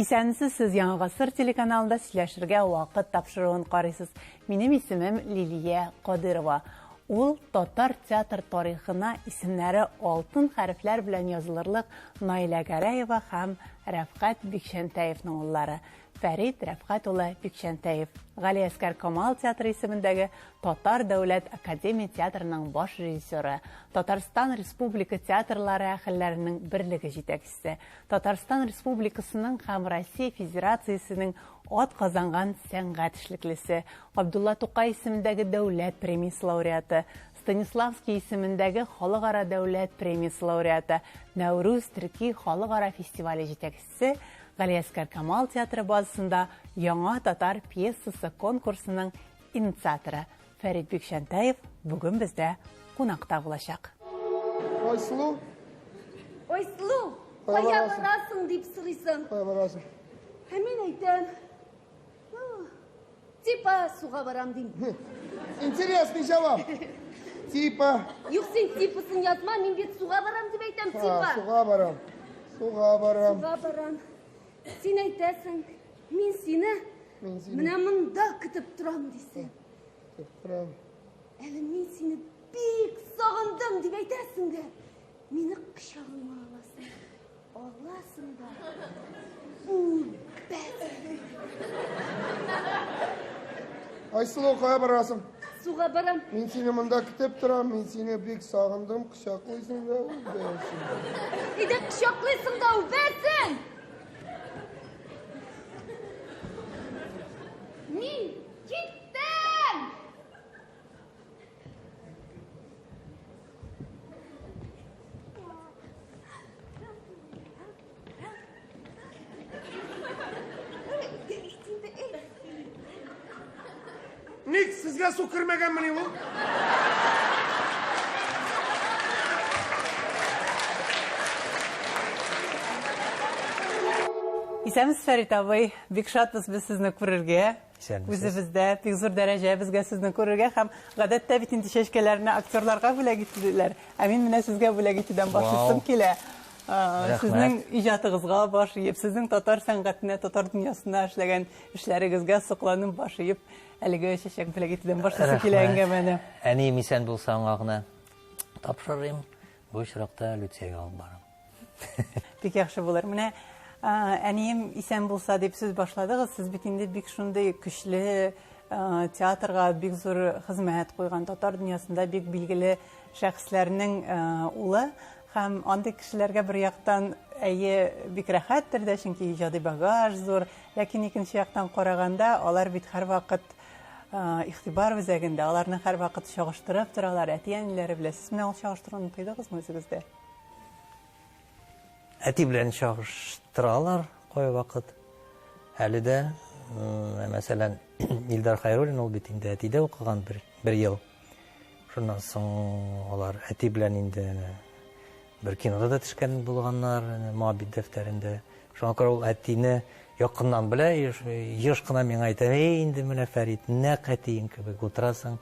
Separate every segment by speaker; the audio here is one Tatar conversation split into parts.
Speaker 1: Исәнмесез, сез Яңа гасыр телеканалында сөйләшергә вакыт тапшыруын карыйсыз. Минем исемем Лилия Кадырова. Ул татар театр тарихына исемнәре алтын хәрефләр белән язылырлык Наилә Гәрәева һәм Рәфкать Бикчәнтәевның уллары. Фәрит Рәфкать улы Бикчәнтәев, Галиәсгар Камал театры исемендәге Татар дәүләт академия театрының баш режиссеры, Татарстан Республика театрлары әһелләренең берлеге җитәкчесе, Татарстан Республикасының һәм Россия Федерациясенең атказанган сәнгать эшлеклесе, Габдулла Тукай исемендәге дәүләт премиясе лауреаты, Станиславский исемендәге халыкара дәүләт премиясе лауреаты, Нәүрүз төрки халыкара фестивале җитәкчесе, Галиәсгар Камал театры базасында Яңа татар пьесасы конкурсының инициаторы Фәрит Бикчәнтәев бүген бездә кунакта булачак.
Speaker 2: Айсылу.
Speaker 3: Айсылу, кая барасың дип сорыйсың.
Speaker 2: Кая барасың?
Speaker 3: Ә мин әйтәм, типа суга барам дим.
Speaker 2: Интересный җавап. Типа.
Speaker 3: Юк, син типасын язма, мин бит суга барам дип әйтәм, типа.
Speaker 2: Суга барам. Суга барам.
Speaker 3: Суга барам. Син әйтәсең, мин сине менә монда көтеп торам дисең.
Speaker 2: Көтеп торам.
Speaker 3: Әле мин сине бик сагындым дип әйтәсең дә, мине кочагыңа аласың. Аласың да үбәсең.
Speaker 2: Айсылу, кая барасың?
Speaker 3: Суга барам.
Speaker 2: Мин сине монда көтеп торам, мин сине бик сагындым, кочаклыйсың да үбәсең.
Speaker 3: Әйдә кочаклыйсың да үбәсең. Мин киттем!
Speaker 2: Ник сезгә су кермәгәнмени ул?
Speaker 1: Исәнмесез, Фәрит абый. Бик шатбыз без сезне күрергә.
Speaker 4: Исәнмесез.
Speaker 1: Үзебездә бик зур дәрәҗә безгә сезне күрергә һәм гадәттә бит инде чәчкәләрне актерларга бүләк ителәләр. Ә мин менә сезгә бүләк итүдән башлыйсым килә. Сезнең иҗатыгызга баш иеп, сезнең татар сәнгатенә, татар дөньясына эшләгән эшләрегезгә сокланып баш иеп, әлеге чәчәк бүләк итүдән башлыйсы килә әңгәмәне.
Speaker 4: Әнием исән булса, аңа гына тапшырыйм. Бу очракта Люциягә алып барам.
Speaker 1: Бик яхшы булыр. Менә әнием исән булса дип сүз башладыгыз. Сез бит инде бик шундый көчле театрга бик зур хезмәт куйган, татар дөньясында бик билгеле шәхесләрнең улы. Һәм андый кешеләргә бер яктан әйе бик рәхәттер дә, чөнки иҗади багаж зур. Ләкин икенче яктан караганда, алар бит һәрвакыт игътибар үзәгендә, аларны һәрвакыт чагыштырып торалар әти-әниләре белән. Сез менә ул чагыштыруны тойдыгызмы үзегездә?
Speaker 4: Әти белән чагыштыралар кайвакыт. Әле дә, мәсәлән, Илдар Хәйруллин ул бит инде әтидә укыган бер, бер ел. Шуннан соң алар әти белән инде бер кинода да төшкән булганнар, Моабит дәфтәрендә. Шуңа күрә ул әтине якыннан белә, еш кына миңа әйтә, "Эй, инде менә Фәрит, нәкъ әтиең кебек утырасың,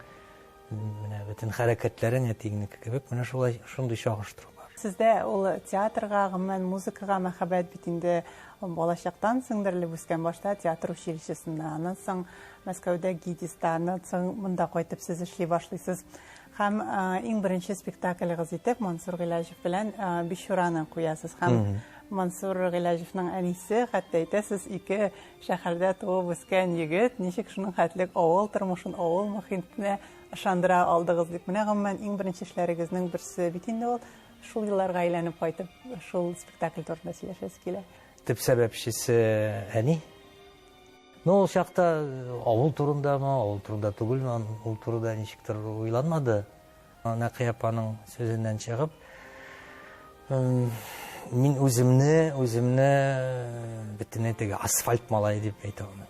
Speaker 4: Менә бөтен хәрәкәтләрең әтиеңнеке кебек, менә шулай шундый чагыштыру бар.
Speaker 1: Сездә ул театрга, гомумән, музыкага мәхәббәт бит инде балачактан сеңдерелеп үскән. Башта театр училищесында, аннан соң Мәскәүдә ГИТИСта, аннан соң монда кайтып сез эшли башлыйсыз. Һәм иң беренче спектаклегыз итеп Мансур Гыйләҗев белән Бичураны куясыз. Һәм Мансур Гыйләҗевның әнисе, хәтта әйтәсез, ике Шәһәрдә туып үскән егет ничек шуның хәтлек авыл тормышын, авыл мохитенә ышандыра алдыгыз дип. Менә гомумән иң беренче эшләрегезнең берсе бит инде ул. Шул елларга әйләнеп кайтып, шул спектакль турында сөйләшәсе килә.
Speaker 4: Төп сәбәпчесе әни. Ну, ул чакта авыл турындамы, авыл турында түгелме, ул турыда ничектер уйланмады. Нәкыя апаның сүзеннән чыгып, мин үземне, үземне бөтенләй теге асфальт малае дип әйтә алмыйм.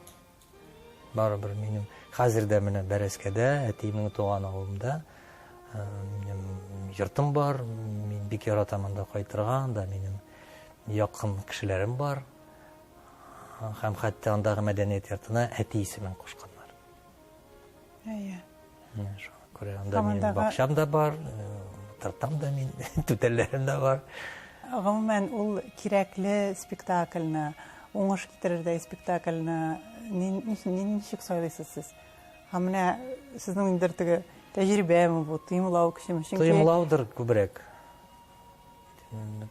Speaker 4: Барыбер минем хәзер дә менә Бәрәскәдә, әтиемнең туган авылымда минем йортым бар, мин бик яратам анда кайтырга, анда минем якын кешеләрем бар. Һәм хәтта андагы мәдәният йортына әти исемен кушканнар.
Speaker 1: Әйе.
Speaker 4: Менә шуңа күрә анда минем бакчам да бар, утыртам да мин, түтәлләрем дә бар.
Speaker 1: Гомумән, ул кирәкле спектакльне, уңыш китерердәй спектакльне ничек сайлыйсыз сез? Һәм менә сезнең ниндидер теге тәҗрибәме бу, тоемлау көчеме?
Speaker 4: Чөнки Тоемлаудыр күбрәк.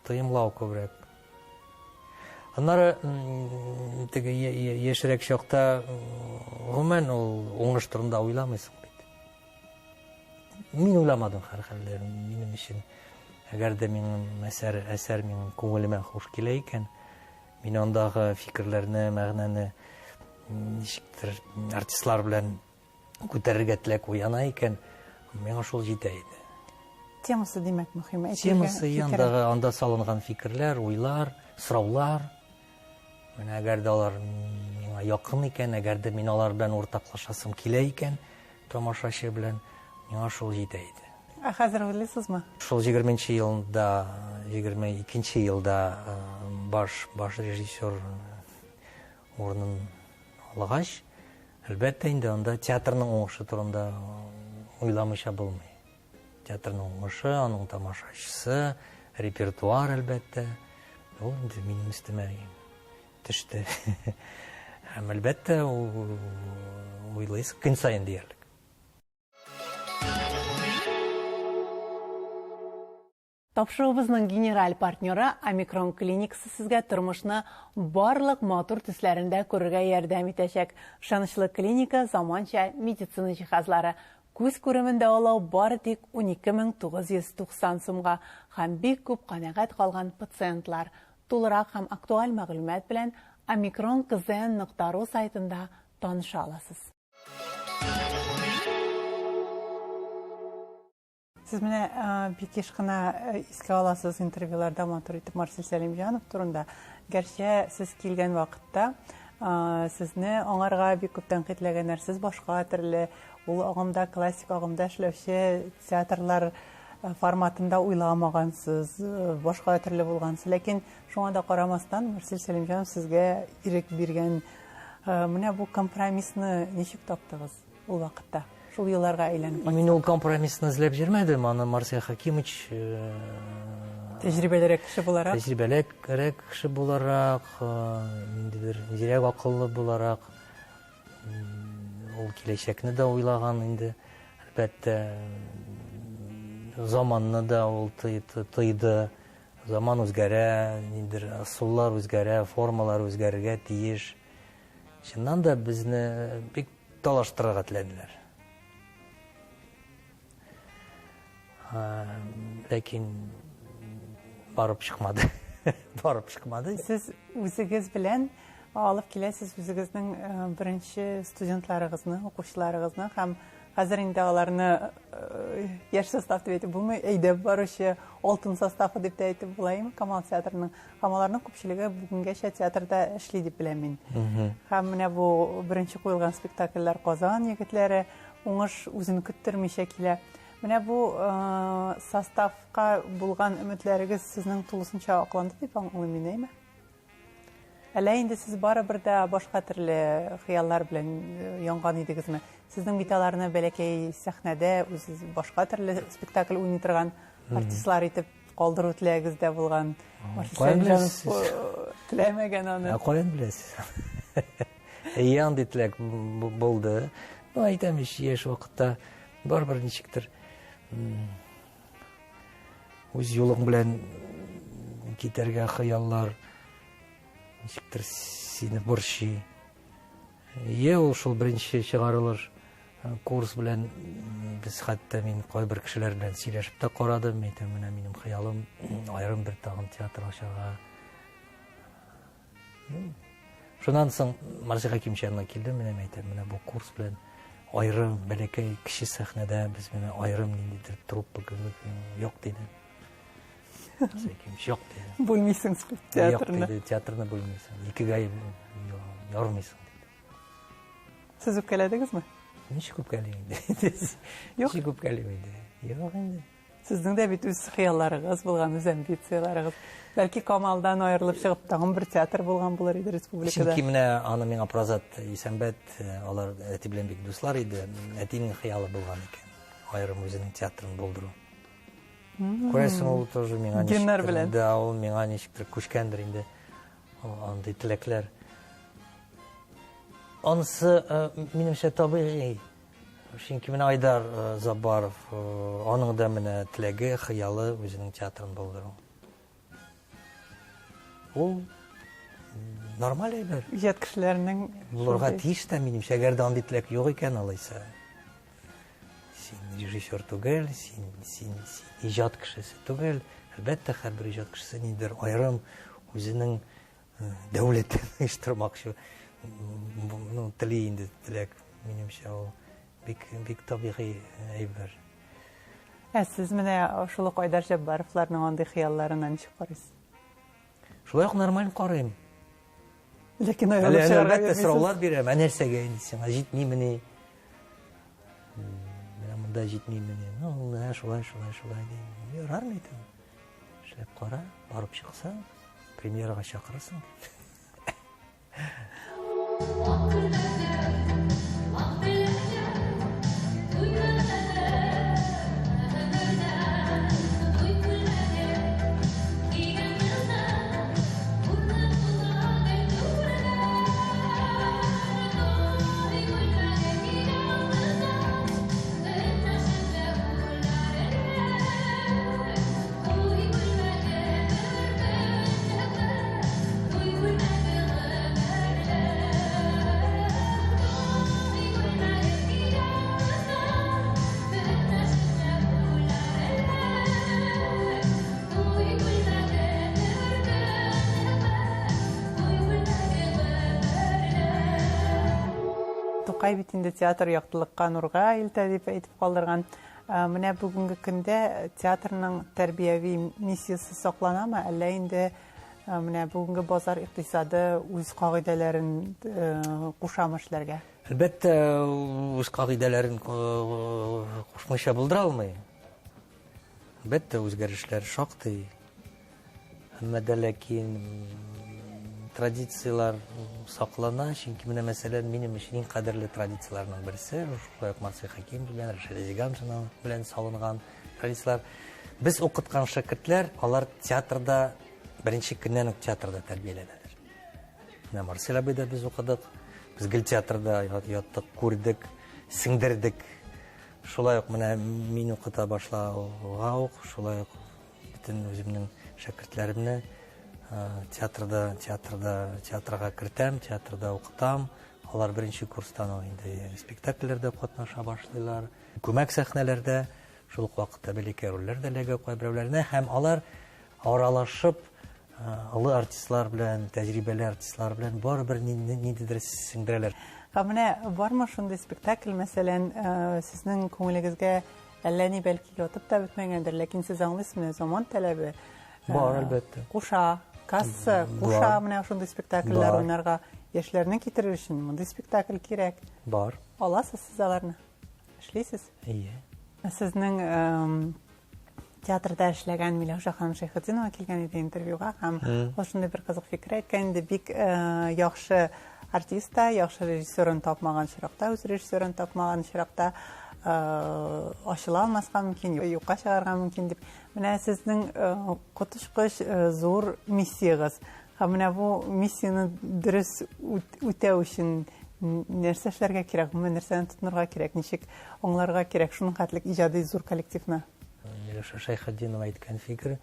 Speaker 4: Тоемлау күбрәк. Аннары теге яшьрәк чакта гомумән ул уңыш турында уйламыйсың бит. Мин уйламадым һәрхәлдә. Минем өчен әгәр дә минем әсәр, әсәр минем күңелемә хуш килә икән, мин андагы фикерләрне, мәгънәне ничектер артистлар белән күтәрергә теләк уяна икән, миңа шул җитә иде.
Speaker 1: Темасы, димәк, мөһим.
Speaker 4: Темасы, андагы, анда салынган фикерләр, уйлар, сораулар. Менә әгәр дә алар миңа якын икән, әгәр дә мин алар белән уртаклашасым килә икән, тамашачы белән, миңа шул җитә иде.
Speaker 1: Ә хәзер уйлыйсызмы?
Speaker 4: Шул 20 елда, 22 елда баш, баш режиссер урынын алгач, әлбәттә инде анда театрның уңышы турында уйламыйча булмый. Театрның уңышы, аның тамашачысы, репертуар, әлбәттә, ул инде минем өстемә төште. Һәм әлбәттә, уйлыйсың көн саен диярлек.
Speaker 1: Тапшыруыбызның генераль партнеры Омикрон клиникасы сезгә тормышны барлык матур төсләрендә күрергә ярдәм итәчәк. Ышанычлы клиника заманча медицина җиһазлары. Күз күремен дәвалау бары тик 12990 сумга һәм бик күп канәгать калган пациентлар. Тулырак һәм актуаль мәгълүмат белән omikronkzn.ru сайтында таныша аласыз. Сез менә бик еш кына искә аласыз интервьюларда матур итеп Марсель Сәлимҗанов турында. Гәрчә сез килгән вакытта сезне аңарга бик күп тәнкыйтьләгәннәр, сез башка төрле, ул агымда, классик агымда эшләүче театрлар форматында уйламагансыз, башка төрле булгансыз. Ләкин шуңа да карамастан Марсель Сәлимҗанов сезгә ирек биргән. Менә бу компромиссны ничек таптыгыз ул вакытта? Шул елларга әйләнеп кайтсак.
Speaker 4: Мин ул компромиссны эзләп йөрмәдем, аны Марсель Хакимович
Speaker 1: тәҗрибәлерәк кеше буларак,
Speaker 4: тәҗрибәлерәк кеше буларак, ниндидер зирәк акыллы буларак, ул киләчәкне дә уйлаган инде. Әлбәттә, заманны да ул тойды. Заман үзгәрә, ниндидер ысуллар үзгәрә, формалар үзгәрергә тиеш. Чыннан да безне бик талаштырырга теләделәр. Ләкин барып чыкмады. Барып чыкмады.
Speaker 1: Сез үзегез белән алып киләсез үзегезнең беренче студентларыгызны, укучыларыгызны һәм хәзер инде аларны яшь состав дип әйтеп булмый, әйдәп баручы алтын составы дип тә әйтеп була инде Камал театрының. Һәм аларның күпчелеге бүгенгәчә театрда эшли дип беләм мин. Һәм менә бу беренче куелган спектакльләр Казан егетләре, уңыш үзен көттермичә килә. Менә бу составка булган өметләрегез сезнең тулысынча акланды дип аңлыйм мин, әйме? Әллә инде сез барыбер дә башка төрле хыяллар белән янган идегезме? Сезнең бит аларны бәләкәй сәхнәдә үзегез башка төрле спектакль уйный торган артистлар итеп калдыру теләгегез дә булган.
Speaker 4: Каян беләсез?
Speaker 1: Теләмәгән аны.
Speaker 4: Ә каян беләсез? Әйе, андый теләк булды. Ну, әйтәм ич, яшь вакытта барыбер ничектер үз юлың белән китәргә хыяллар ничектер сине борчый. Е, ул шул беренче чыгарылыш курс белән без хәтта мин кайбер кешеләр белән сөйләшеп тә карадым. Әйтәм, менә минем хыялым аерым бер тагын театр ачарга. Шуннан соң Марсель Хәкимович янына килдем, менә әйтәм, менә бу курс белән аерым бәләкәй кече сәхнәдә без менә аерым ниндидер труппа кебек юк диде. Марсель Хәкимович юк диде.
Speaker 1: Бүлмисең театрны.
Speaker 4: Юк диде, театрны бүлмисең. Икегә ярмыйсың диде.
Speaker 1: Сез үпкәләдегезме?
Speaker 4: Ничек үпкәлим инде?
Speaker 1: Юк.
Speaker 4: Ничек үпкәлим инде? Юк инде.
Speaker 1: Сезнең дә бит үз хыялларыгыз булган, үз амбицияләрегез. Бәлки Камалдан аерылып чыгып тагын бер театр булган булыр иде республикада.
Speaker 4: Чөнки менә аны миңа Празат Исәнбәт, алар әти белән бик дуслар иде. Әтинең хыялы булган икән, аерым үзенең театрын булдыру. Күрәсең, ул тоже миңа
Speaker 1: ничектер,
Speaker 4: да, ул миңа ничектер күчкәндер инде. Андый теләкләр. Анысы, минемчә, табигый. Чөнки менә Айдар Заббаров, аның да менә теләге, хыялы үзенең театрын булдыру. Ул нормаль әйбер.
Speaker 1: Иҗат кешеләренең
Speaker 4: булырга тиеш тә, минемчә, әгәр дә андый теләк юк икән, алайса син режиссер түгел, син, син, син иҗат кешесе түгел. Әлбәттә, һәрбер иҗат кешесе ниндидер аерым үзенең дәүләтен оештырмакчы, ну, тели инде теләк, минемчә, ул бик, бик табигый әйбер.
Speaker 1: Ә сез менә шул ук Айдар Җәббаровларның андый хыялларына ничек карыйсыз?
Speaker 4: Шулай ук нормаль карыйм.
Speaker 1: Ләкин аерылып чыгарга
Speaker 4: Әлбәттә, сораулар бирәм. Ә нәрсәгә инде сиңа җитмимени? Менә монда җитмимени? Ну, менә шулай, шулай, шулай дим. Ярар, әйтәм. Эшләп кара, барып чыкса, премьерага чакырырсың.
Speaker 1: Тукай бит инде театр яктылыкка, нурга илтә дип әйтеп калдырган. Менә бүгенге көндә театрның тәрбияви миссиясе сакланамы, әллә инде менә бүгенге базар икътисады үз кагыйдәләрен кушамы эшләргә?
Speaker 4: Әлбәттә, үз кагыйдәләрен кушмыйча булдыра алмый. Әлбәттә, үзгәрешләр шактый. Әмма дә ләкин традицияләр саклана, чөнки менә мәсәлән, минем өчен иң кадерле традицияләрнең берсе, шулай ук Марсель Хәкимов белән, Рәшидә Зиганшина белән салынган традицияләр. Без укыткан шәкертләр, алар театрда беренче көннән үк театрда тәрбияләнәләр. Менә Марсель абый да без укыдык. Без гел театрда яттык, күрдек, сеңдердек. Шулай ук менә мин укыта башлауга ук, шулай ук бөтен үземнең шәкертләремне театрда, театрда, театрга кертәм, театрда укытам. Алар беренче курстан ук инде спектакльләрдә катнаша башлыйлар. Күмәк сәхнәләрдә, шул ук вакытта бәләкәй рольләр дә эләгә кайберәүләренә һәм алар аралашып, олы артистлар белән, тәҗрибәле артистлар белән барыбер ниндидер сеңдерәләр.
Speaker 1: Һәм менә бармы шундый спектакль, мәсәлән, сезнең күңелегезгә әллә ни бәлки ятып та бетмәгәндер, ләкин сез аңлыйсыз, менә заман таләбе.
Speaker 4: Бар, әлбәттә.
Speaker 1: Куша, касса, куша менә шундый спектакльләр уйнарга яшьләрне китерер өчен мондый спектакль кирәк.
Speaker 4: Бар.
Speaker 1: Аласыз сез аларны? Эшлисез?
Speaker 4: Әйе.
Speaker 1: Сезнең театрда эшләгән Миләүшә ханым Шәйхетдинова килгән иде интервьюга һәм ул шундый бер кызык фикер әйткән инде, бик яхшы артист та, яхшы режиссерын тапмаган очракта, үз режиссерын тапмаган очракта ачыла алмаска мөмкин, юкка чыгарга мөмкин дип. Менә сезнең коточкыч зур миссиягез. Һәм менә бу миссияне дөрес үтәү өчен нәрсә эшләргә кирәк, гомумән нәрсәне тотынырга кирәк, ничек аңларга кирәк шуның хәтлек иҗади зур коллективны?
Speaker 4: Миләүшә Шәйхетдинова әйткән фикер,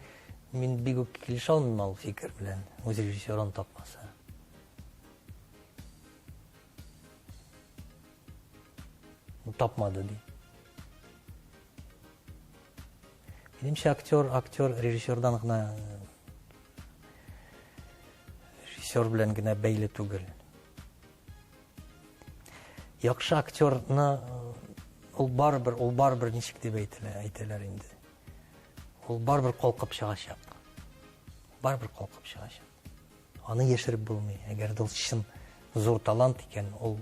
Speaker 4: мин бик үк килешә алмыйм ул фикер белән, үз режиссерын тапмаса. Тапмады ди. Минемчә, актер, актер режиссердан гына, режиссер белән генә бәйле түгел. Яхшы актерны ул барыбер, ул барыбер ничек дип әйтелә, әйтәләр инде. Ул барыбер калкып чыгачак. Барыбер калкып чыгачак. Аны яшереп булмый. Әгәр дә ул чын зур талант икән, ул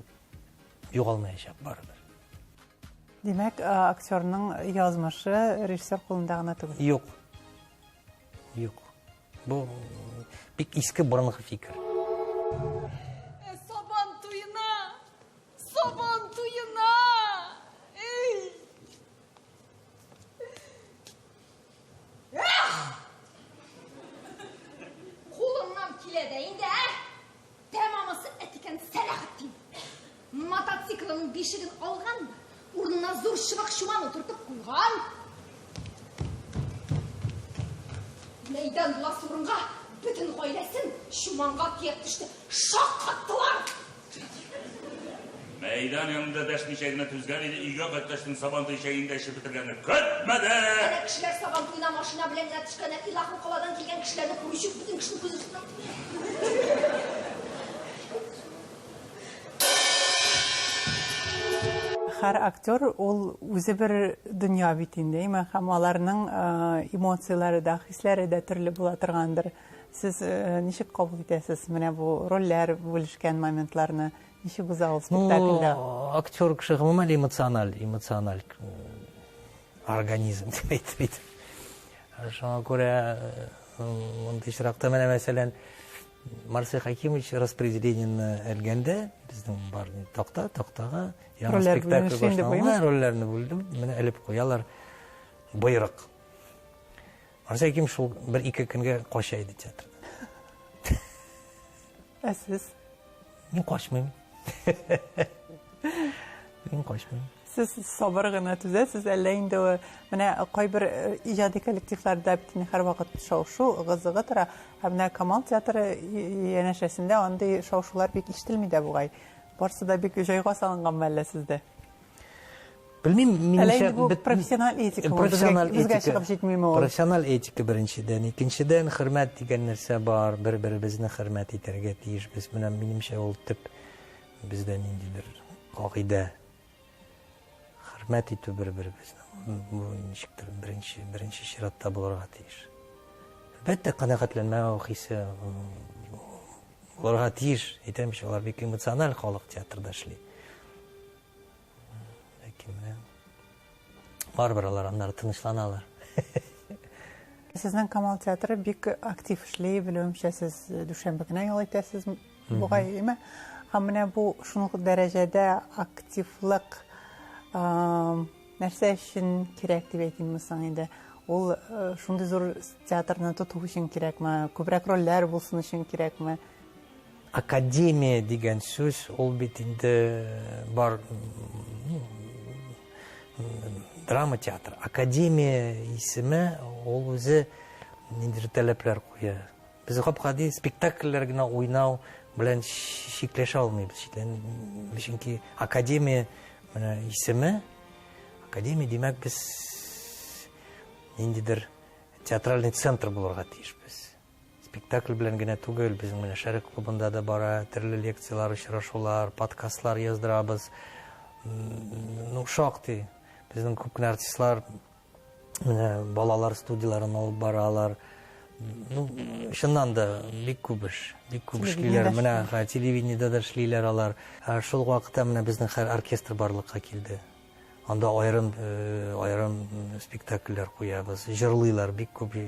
Speaker 4: югалмаячак барыбер.
Speaker 1: Димәк, актерның язмышы режиссер кулында гына түгел.
Speaker 4: Юк. Юк. Бу бик иске борынгы фикер.
Speaker 5: Сабан туена! Сабан туена! Эй! Эх! Кулыңнан килә дә инде, ә? аның бишеген алган да, урынына зур чыбык чуман утыртып куйган. Мәйдан буласы урынга бөтен гаиләсен чуманга төяп төште. Шаккаттылар!
Speaker 6: Мәйдан янында дәшмичә генә түзгән иде, өйгә кайткачтын Сабантуй чәен дә эчеп бетергәнне көтмәде!
Speaker 5: Әнә кешеләр Сабан туена машина белән генә төшкәннәр, илаһым, каладан килгән кешеләрне күрүче бөтен кешенең күзе өстенә.
Speaker 1: Һәр актер ул үзе бер дөнья бит инде, әйме? Һәм аларның эмоцияләре дә, хисләре дә төрле була торгандыр. Сез ничек кабул итәсез менә бу рольләр бүлешкән моментларны? Ничек уза ул спектакльдә?
Speaker 4: Ну, актер кеше гомумән эмоциональ, эмоциональ организм дип әйтеп бит. Шуңа күрә мондый очракта менә мәсәлән Марсель Хакимович распределениене элгәндә безнең бар такта, тактага яңа спектакль башланды, рольләрне бүлдем, менә элеп куялар. Боерык. Марсель Хакимович шул бер-ике көнгә кача иде театрдан.
Speaker 1: Ә сез?
Speaker 4: Мин качмыйм. Мин качмыйм.
Speaker 1: Сез сабыр гына түзәсез, әллә инде менә кайбер э, иҗади коллективларда бит инде һәрвакыт шау-шу, ыгы-зыгы тора. Ә менә Камал театры янәшәсендә андый шау-шулар бик ишетелми дә бугай. Барсы да бик җайга салынганмы әллә сездә?
Speaker 4: Белмим,
Speaker 1: минемчә, бу профессиональ этика,
Speaker 4: профессиональ
Speaker 1: безгә чыгып җитмиме ул?
Speaker 4: Профессиональ этика беренчедән, икенчедән хөрмәт дигән нәрсә бар, бер-беребезне хөрмәт итәргә тиешбез. Менә минемчә ул төп бездә ниндидер кагыйдә. Хөрмәт итү бер-беребезне. Бу ничектер беренче, беренче чиратта булырга тиеш. Әлбәттә, канәгатьләнмәү хисе булырга тиеш. Әйтәм бит, алар бик эмоциональ халык театрда эшли. Ләкин менә барыбер алар аннары тынычланалар.
Speaker 1: Сезнең Камал театры бик актив эшли, белүемчә, сез дүшәмбе генә ял итәсез бугай, әйме? Һәм менә бу шуның дәрәҗәдә активлык нәрсә өчен кирәк дип әйтимме соң инде? Ул шундый зур театрны тоту өчен кирәкме? Күбрәк рольләр булсын өчен кирәкме?
Speaker 4: Академия дигән сүз ул бит инде бар драма театр. Академия исеме ул үзе ниндидер таләпләр куя. Без гап-гади спектакльләр генә уйнау белән чикләшә алмыйбыз. Чөнки академия менә исеме, академия димәк без ниндидер театральный центр булырга тиешбез. Спектакль белән генә түгел, безнең менә Шәрык клубында да бара, төрле лекцияләр, очрашулар, подкастлар яздырабыз. Ну, шактый. Безнең күп кенә артистлар менә балалар студияләрен алып баралар. Ну, чыннан да бик күп эш, бик күп эшлиләр. Менә телевидениедә дә эшлиләр алар. Шул вакытта менә безнең хәр оркестр барлыкка килде. Анда аерым аерым спектакльләр куябыз, җырлыйлар бик күп.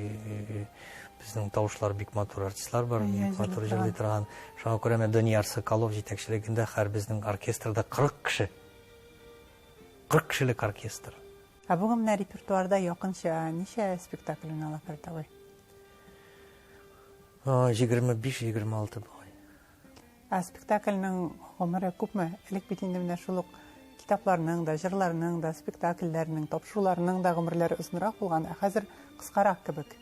Speaker 4: Безнең тавышлар бик матур артистлар бар, бик матур җырлый торган. Шуңа күрә менә Данияр Соколов җитәкчелегендә һәр безнең оркестрда 40 кеше. 40 кешелек оркестр.
Speaker 1: Ә бүген менә репертуарда якынча ничә спектакль уйнала, Фәрит абый?
Speaker 4: 25-26 бугай.
Speaker 1: Ә спектакльнең гомере күпме? Элек бит инде менә шул ук китапларның да, җырларның да, спектакльләрнең, тапшыруларның да гомерләре озынрак булган, ә хәзер кыскарак кебек.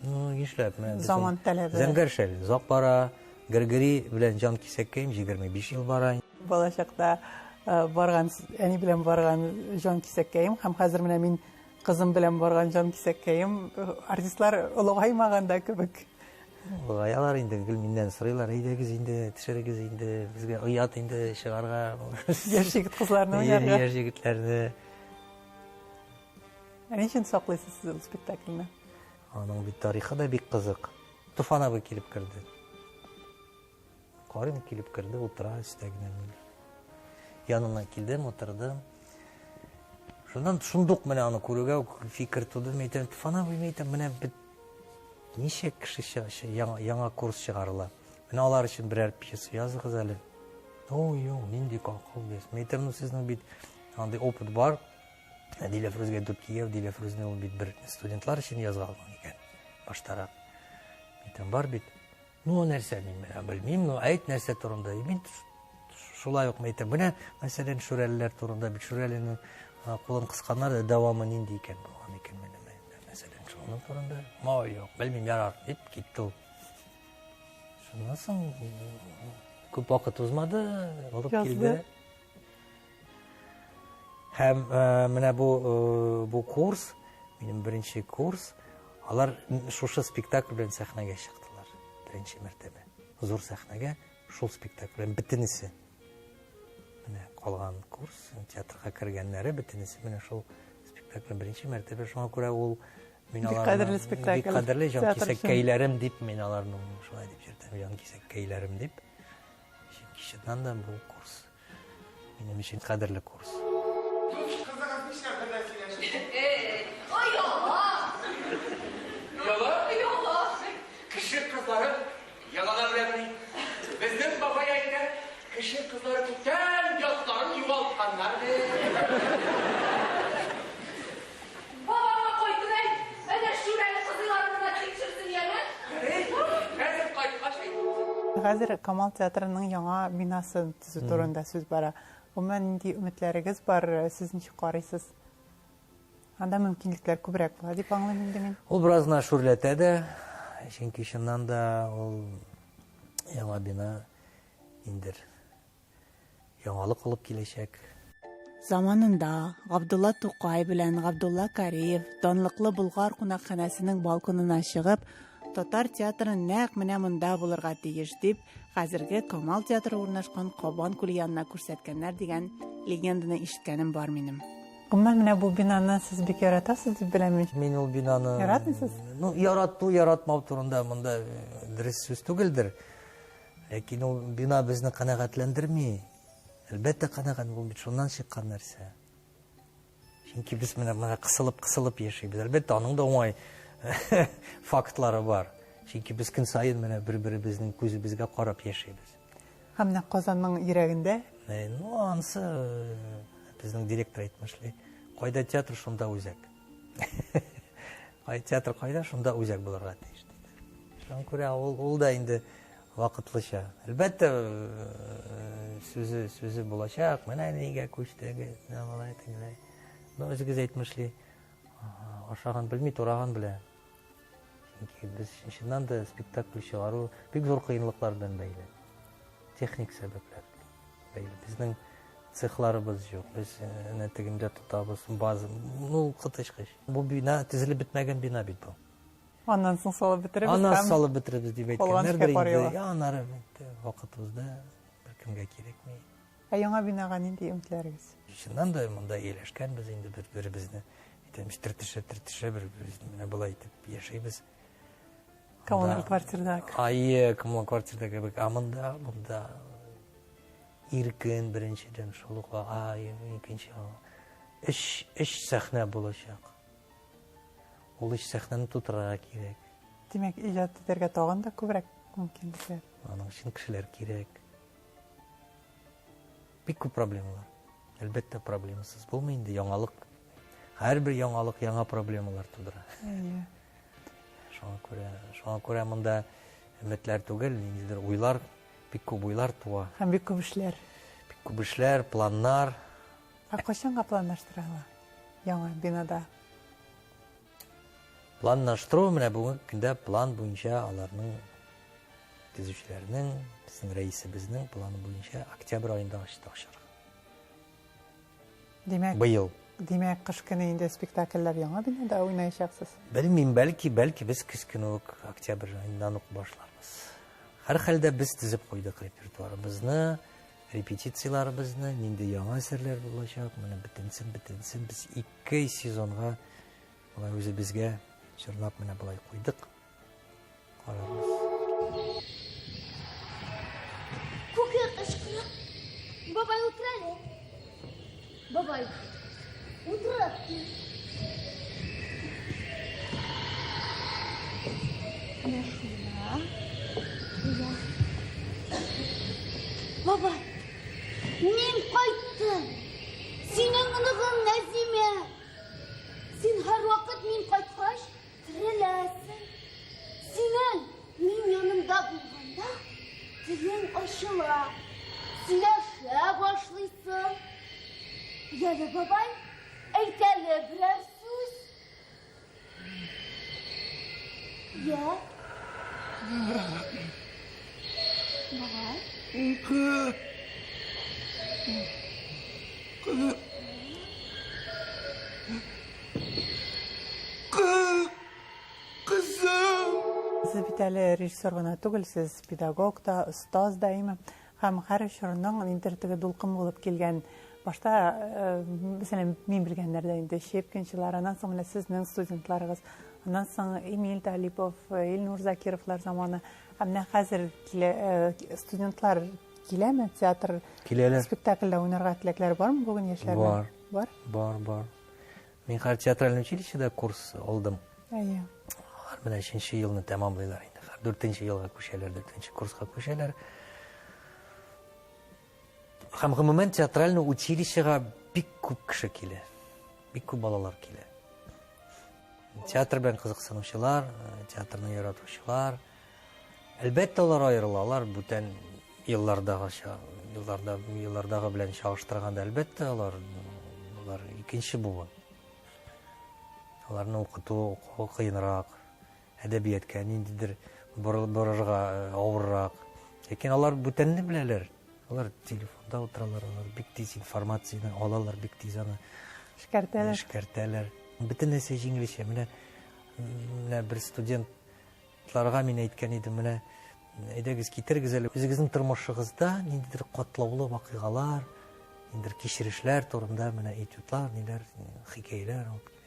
Speaker 4: Ну, нишләп? Менә
Speaker 1: Заман таләбе.
Speaker 4: Зәңгәр шәл озак бара, Гөргөри белән Җан кисәккәем 25 ел бара.
Speaker 1: Балачакта э, барган, әни белән барган Җан кисәккәем һәм хәзер менә мин кызым белән барган Җан кисәккәем э, артистлар олыгаймаган да кебек.
Speaker 4: Олыгаялар инде, гел миннән сорыйлар, әйдәгез инде, төшерегез инде, безгә оят инде чыгарга.
Speaker 1: Яшь егет кызларны уйнарга.
Speaker 4: Яшь егетләрне.
Speaker 1: Ә ни өчен саклыйсыз сез ул спектакльне?
Speaker 4: Аның бит тарихы да бик кызык. Туфан абый килеп керде. Карыйм, килеп керде, утыра өстә генә. Янына килдем, утырдым. Шуннан шундук менә аны күрүгә үк фикер туды. Мин әйтәм, Туфан абый, мин әйтәм, менә бит ничә кеше яңа, яңа курс чыгарыла. Менә алар өчен берәр пьеса языгыз әле. Ой, юк, нинди акыл без. Мин әйтәм, ну сезнең бит андый опыт бар. Дилә Фрүзгә дүрт кияү, Дилә Фрүзне ул бит бер студентлар өчен язган икән баштарак. Әйтәм, бар бит. Ну, нәрсә мин менә белмим, ну, әйт нәрсә турында. Мин Шулай ук әйтәм. Менә, мәсәлән, Шүрәлеләр турында бит Шүрәленең кулын кысканнар да дәвамы нинди икән булган икән менә. Мәсәлән, шуның турында. Ой, юк, белмим, ярар, дип китте ул. Шуннан соң күп вакыт узмады, алып килде. Һәм менә бу бу курс, минем беренче курс, алар шушы спектакль белән сәхнәгә чыктылар. Беренче мәртәбә. Зур сәхнәгә шул спектакль белән бөтенесе. Менә калган курс, театрга кергәннәре бөтенесе менә шул спектакль беренче мәртәбә. Шуңа күрә ул мин аларны
Speaker 1: кадерле спектакль.
Speaker 4: Бик кадерле җан кисәккәйләрем дип мин аларны шулай дип йөртәм, җан кисәккәйләрем дип. Чөнки чыннан да бу курс минем өчен кадерле курс.
Speaker 2: Кызыгыз нишләп бер дә сөйләшми?
Speaker 5: Ояла!
Speaker 7: Ояла?
Speaker 5: Ояла!
Speaker 7: Кеше кызлары ялана беләмени? Безнең бабай әйтә, кеше кызлары күптән ятларын югалтканнар ди.
Speaker 5: Бабаңа кайтып әйт, әнә Шүрәле кызыйларын гына тикшерсен, яме?
Speaker 7: Хәзер кайткач әйт.
Speaker 1: Хәзер Камал театрының яңа бинасын төзү турында сүз бара. Гомумән, нинди өметләрегез бар, сез ничек карыйсыз? Анда мөмкинлекләр күбрәк була дип аңлыйм инде мин.
Speaker 4: Ул бераз гына шүрләтә дә, чөнки чыннан да ул яңа бина ниндидер яңалык алып киләчәк.
Speaker 1: Заманында Габдулла Тукай белән Габдулла Кариев данлыклы Болгар кунакханәсенең балконына чыгып, татар театры нәкъ менә монда булырга тиеш дип, хәзерге Камал театры урнашкан Кабан күле янына күрсәткәннәр дигән легенданы ишеткәнем бар минем. Гомумән, менә бу бинаны сез бик яратасыз дип беләм мин.
Speaker 4: Мин ул бинаны
Speaker 1: Яратмыйсыз?
Speaker 4: Ну, ярату, яратмау турында монда дөрес сүз түгелдер. Ләкин ул бина безне канәгатьләндерми. Әлбәттә, канәгать бул бит шуннан чыккан нәрсә. Чөнки без менә менә кысылып-кысылып яшибез. Әлбәттә, аның да уңай фактлары бар. Чөнки без көн саен менә бер-беребезнең күзебезгә карап яшибез.
Speaker 1: Һәм менә Казанның йөрәгендә.
Speaker 4: Ну, анысы безнең директор әйтмешли. Кайда театр, шунда үзәк. Кай театр кайда, шунда үзәк булырга тиеш диде. Шуңа күрә ул да инде вакытлыча. Әлбәттә, сүзе сүзе булачак. Менә нигә күчтегез, менә болай тегеләй. Ну, үзегез әйтмешли, ашаган белми, тураган белә. Чөнки без чыннан да спектакль чыгару бик зур кыенлыклар белән бәйле. Техник сәбәпләр бәйле. Безнең цехларыбыз юк. Без әнә тегендә тотабыз, база. Ну, коточкыч. Бу бина төзелеп бетмәгән бина бит бу.
Speaker 1: Аннан соң салып бетеребез.
Speaker 4: Аннан салып бетеребез дип әйткәннәрдер инде. Я, аннары вакыт узды, беркемгә кирәкми.
Speaker 1: Ә яңа бинага нинди өметләрегез?
Speaker 4: Чыннан да монда ияләшкәнбез инде бер-беребезне. Әйтәм, төртешә-төртешә бер-беребезне менә болай итеп яшибез.
Speaker 1: Коммуналь квартирда.
Speaker 4: Ае, коммуналь квартирда кебек. Ә монда, монда иркен беренчедән шул ук, ай, икенче. Өч сәхнә булачак. Ул өч сәхнәне тутырырга кирәк.
Speaker 1: Димәк, иҗат итәргә тагын да күбрәк мөмкинлекләр.
Speaker 4: Аның өчен кешеләр кирәк. Бик күп проблемалар. Әлбәттә, проблемасыз булмый инде яңалык. Һәрбер яңалык яңа проблемалар тудыра.
Speaker 1: Әйе.
Speaker 4: Шуңа күрә, шуңа күрә монда өметләр түгел, ниндидер уйлар, бик күп уйлар туа.
Speaker 1: Һәм бик күп эшләр.
Speaker 4: Бик күп эшләр, планнар.
Speaker 1: Ә кайчанга планлаштыралар яңа бинада?
Speaker 4: Планлаштыру менә бүгенге көндә план буенча аларның төзүчеләрнең, безнең рәисебезнең планы буенча октябрь аенда ачты ачарга.
Speaker 1: Димәк,
Speaker 4: быел.
Speaker 1: Димәк, кыш көне инде спектакльләр яңа бинада уйнаячаксыз?
Speaker 4: Белмим, бәлки, бәлки без көз көне үк октябрь аеннан ук башларбыз. Һәрхәлдә без төзеп куйдык репертуарыбызны, репетицияләребезне, нинди яңа әсәрләр булачак, менә бөтенсен, бөтенсен без 2 сезонга болай үзебезгә чорнап менә болай куйдык. Карарбыз.
Speaker 3: Күке кычкыра. Бабай утыра әле. Бабай, утырып кил. Менә шунда. Я. Бабай, мин кайттым. Синең оныгың Нәзимә. Син һәрвакыт мин кайткач тереләсең. Синең мин янымда булганда телең ачыла. Сөйләшә. Яле, бабай, әйт әле берәр сүз. Я. Бабай.
Speaker 2: Кызым!
Speaker 1: Сез бит әле режиссер гына түгел, сез педагог та, остаз да, әйме? Һәм һәр чорның ниндидер теге дулкын булып килгән. Башта, э, мәсәлән, мин белгәннәрдә инде Щепкинчылар, аннан соң менә сезнең студентларыгыз, аннан соң Эмиль Талипов, э, Илнур Закировлар заманы. Ә менә хәзер килә, э, студентлар киләме театр
Speaker 4: Киләләр.
Speaker 1: спектакльдә уйнарга теләкләре бармы бүген яшьләрнең?
Speaker 4: Бар.
Speaker 1: Бар?
Speaker 4: Бар, бар. Мин хәзер театральный училищеда курс алдым.
Speaker 1: Әйе.
Speaker 4: Алар менә өченче елны тәмамлыйлар инде. Хәзер дүртенче елга күчәләр, дүртенче курска күчәләр. Һәм гомумән театральный училищега бик күп кеше килә. Бик күп балалар килә. Театр белән кызыксынучылар, театрны яратучылар. Әлбәттә, алар аерылалар бүтән еллардагыча, елларда, еллардагы белән чагыштырганда, әлбәттә, алар, алар икенче буын. Аларны укыту, укуы кыенрак, әдәбиятка ниндидер борырга э, авыррак. Ләкин алар бүтәнне беләләр. Алар телефонда утыралар, алар бик тиз информацияне алалар, бик тиз аны
Speaker 1: эшкәртәләр.
Speaker 4: Эшкәртәләр. Бөтен нәрсә җиңелчә. Менә менә бер студентларга мин әйткән идем, менә әйдәгез китерегез әле үзегезнең тормышыгызда ниндидер катлаулы вакыйгалар, ниндидер кичерешләр турында менә этюдлар, ниләр, хикәяләр алып килә.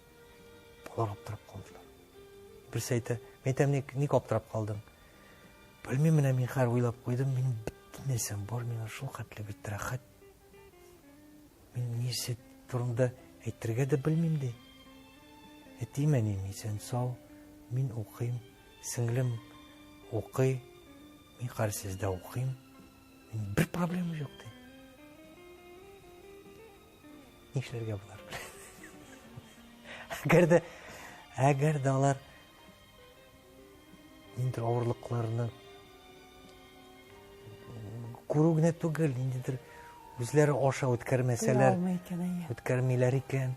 Speaker 4: Алар аптырап калдылар. Берсе әйтә, мин әйтәм, ник, ник аптырап калдың? Белмим, менә мин хәзер уйлап куйдым, минем бөтен нәрсәм бар, миңа шул хәтле бит рәхәт. Мин нәрсә турында әйтергә дә белмим ди. Әтием, әнием исән сау, мин укыйм, сеңлем укый, мин хәзер сездә укыйм. Мин бер проблема юк ди. Нишләргә болар белән? Әгәр дә, әгәр дә алар ниндидер авырлыкларны күрү генә түгел, ниндидер үзләре аша үткәрмәсәләр, үткәрмиләр икән,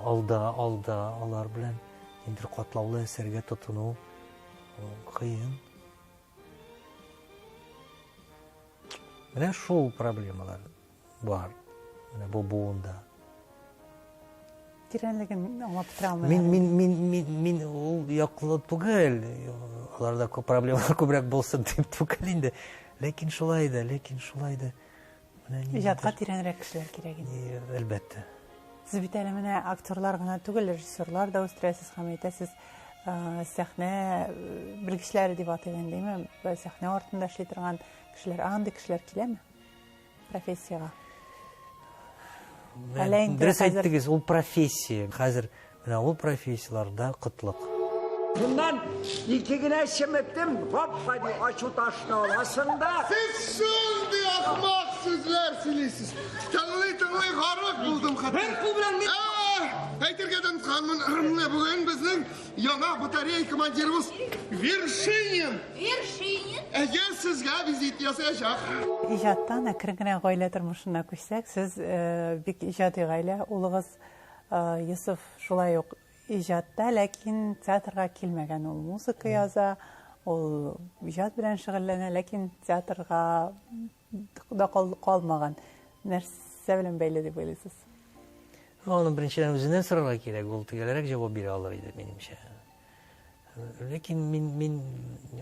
Speaker 4: алда, алда алар белән ниндидер катлаулы әсәргә тотыну кыен. Менә шул проблемалар бар. Менә бу буында.
Speaker 1: Тирәнлеген аңлап бетерә алмыйм.
Speaker 4: Мин мин мин мин мин ул яклы түгел. Аларда күп проблемалар күбрәк булсын дип түгел инде. Ләкин шулай да, ләкин шулай да.
Speaker 1: Менә Иҗатка тирәнрәк кешеләр кирәк инде.
Speaker 4: Әлбәттә.
Speaker 1: Сез бит әле менә актерлар гына түгел, режиссерлар да үстерәсез һәм әйтәсез, сәхнә белгечләре дип атыйк инде, әйме? Сәхнә артында эшли торган кешеләр, андый кешеләр киләме профессиягә?
Speaker 4: Әллә инде Дөрес әйттегез, ул профессия. Хәзер менә ул профессияләрдә кытлык.
Speaker 8: Шуннан ике генә чеметтем, гап-гади ачу ташны аласың да.
Speaker 2: Сез шундый ахмак сүзләр сөйлисез. Тыңлый-тыңлый гарык булдым хәтта.
Speaker 7: Бер кул белән мин...
Speaker 2: Әйтергә дә онытканмын. Менә бүген безнең яңа батарея командирыбыз Вершинин.
Speaker 5: Вершинин?
Speaker 2: Әйе, сезгә визит ясаячак.
Speaker 1: Иҗаттан әкрен генә гаилә тормышына күчсәк, сез бик иҗади гаилә, улыгыз Йосыф шулай ук иҗатта, ләкин театрга килмәгән. Ул музыка яза, ул иҗат белән шөгыльләнә, ләкин театрга да калмаган. Нәрсә белән бәйле дип уйлыйсыз?
Speaker 4: Аны беренчедән үзеннән сорарга кирәк, ул төгәлрәк җавап бирә алыр иде, минемчә. Ләкин мин, мин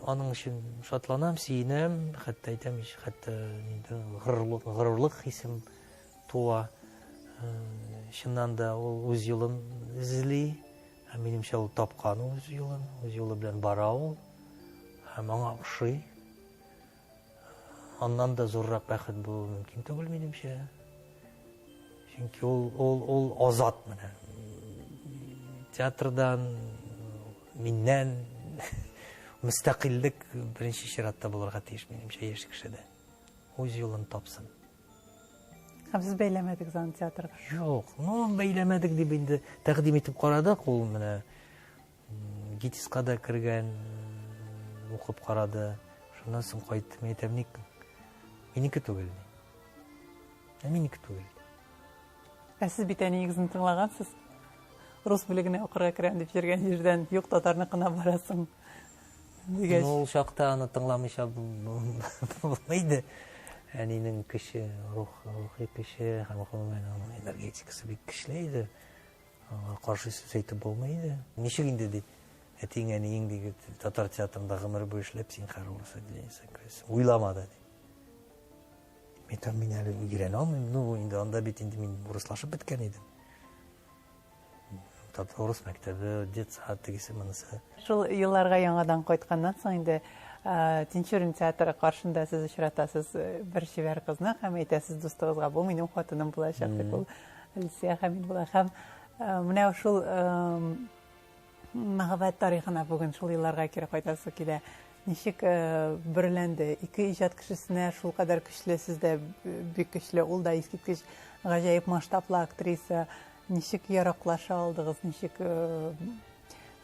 Speaker 4: аның өчен шатланам, сөенәм, хәтта әйтәм, хәтта горурлык, горурлык хисем туа. Чыннан да ул үз юлын эзли, һәм минемчә ул тапкан үз юлын, үз юлы белән бара ул, һәм аңа ошый. Аннан да зуррак бәхет булуы мөмкин түгел, минемчә. Чөнки ул, ул, ул азат менә. Театрдан, миннән мөстәкыйльлек беренче чиратта булырга тиеш, минемчә, яшь кешедә. Үз юлын тапсын.
Speaker 1: Һәм сез бәйләмәдегез аны театрга?
Speaker 4: Юк, ну, бәйләмәдек дип инде тәкъдим итеп карадык, ул менә ГИТИСка да кергән, укып карады. Шуннан соң кайтты, мин әйтәм, ник минеке түгел. Ә минеке түгел.
Speaker 1: Ә сез бит әниегезне тыңлагансыз. Рус бүлегенә укырга керәм дип йөргән җирдән юк татарныкына барасың дигәч.
Speaker 4: Ну, ул чакта аны тыңламыйча булмый иде. Әнинең көче, рух, рухи көче һәм гомумән аның энергетикасы бик көчле иде. Аңа каршы сүз әйтеп булмый иде. Ничек инде ди, әтиең, әниең ди, татар театрында гомер буе эшләп, син хәзер урыс отделениесенә керәсең. Уйлама да ди. Мин там мин әле өйрәнә алмыйм. Ну, инде анда бит инде мин урыслашып беткән идем. Татар урыс мәктәбе, детсад, тегесе монысы.
Speaker 1: Шул елларга яңадан кайтканнан соң инде Тинчурин театры каршында сез очратасыз бер чибәр кызны һәм әйтәсез дустыгызга, бу минем хатыным булачак дип, ул Люция Хәмид була. Һәм менә шул мәхәббәт тарихына бүген шул елларга кире кайтасы килә. Ничек берләнде? Ике иҗат кешесенә шул кадәр көчле, сез дә бик көчле, ул да искиткеч гаҗәеп масштаблы актриса. Ничек яраклаша алдыгыз, ничек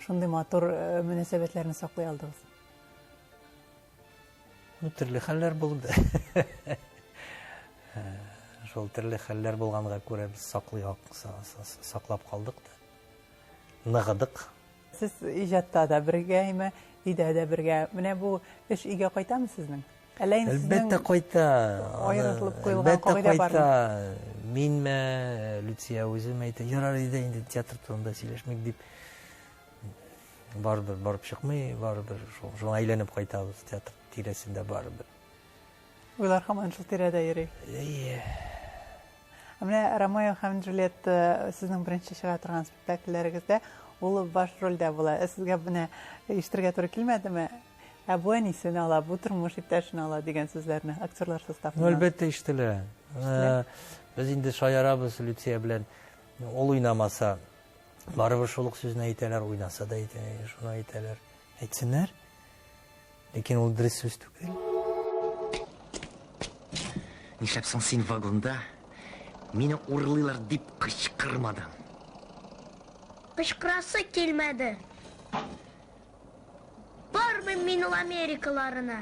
Speaker 1: шундый матур мөнәсәбәтләрне саклый алдыгыз?
Speaker 4: Ну, төрле хәлләр булды. Шул төрле хәлләр булганга күрә без саклый саклап калдык та. Ныгыдык.
Speaker 1: Сез иҗатта да бергә, әйме, өйдә дә бергә. Менә бу эш өйгә кайтамы сезнең? Әллә инде
Speaker 4: Әлбәттә кайта.
Speaker 1: Аерылып куелган кагыйдә бармы?
Speaker 4: Минме, Люция үзем әйтә, ярар иде инде театр турында сөйләшмик дип. Барыбер барып чыкмый, барыбер шуңа әйләнеп кайтабыз театр тирәсендә барыбер.
Speaker 1: Уйлар һаман шул тирәдә йөри.
Speaker 4: Әйе.
Speaker 1: Ә менә Ромео һәм Джульетта сезнең беренче чыга торган спектакльләрегездә ул баш рольдә була. Ә сезгә менә ишетергә туры килмәдеме? Ә бу әнисен ала, бу тормыш иптәшен ала дигән сүзләрне актерлар составыннан.
Speaker 4: Ну, әлбәттә ишетелә. Без инде шаярабыз Люция белән. Ул уйнамаса, барыбер шул ук сүзне әйтәләр, уйнаса да әйтә, шуны әйтәләр. Әйтсеннәр. Ләкин ул дөрес сүз түгел.
Speaker 9: Нишләп соң син вагонда мине урлыйлар дип кычкырмадың?
Speaker 10: Кычкырасы килмәде. Бармыйм мин ул Америкаларына.